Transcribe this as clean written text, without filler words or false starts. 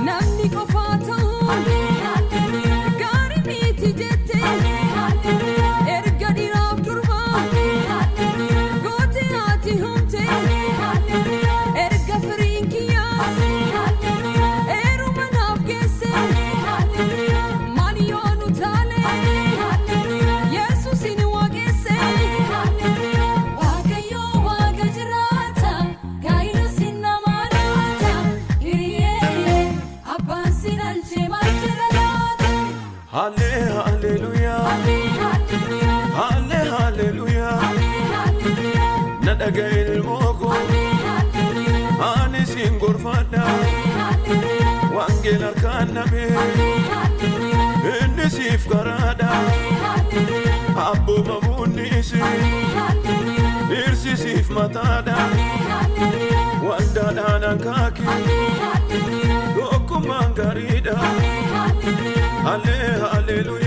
Namni qofaa ta'uun gaarii miti jette, erga dhiiraaf durbaa gootee ati humte, erga firiin kiyyaa eeruma naaf geesse, maal yoo nu taane Yesuusin waaqesse. Waaqayyo Waaqa jiraata, gaa'ila sinnamaa laata, hiriyyee abbaan si dhalchee maal jedha laata? Halle hallelujah. Halle hallelujah. Na dhaga'i ilmoo koo, ani siin gorfadha. Wangeela harkaan nabee, inni siif karaadha. Abboomamuun dhirsi siif mataadha. Waldaadhaan hankaaki, tokkummaan gaariidha. Halle hallelujah.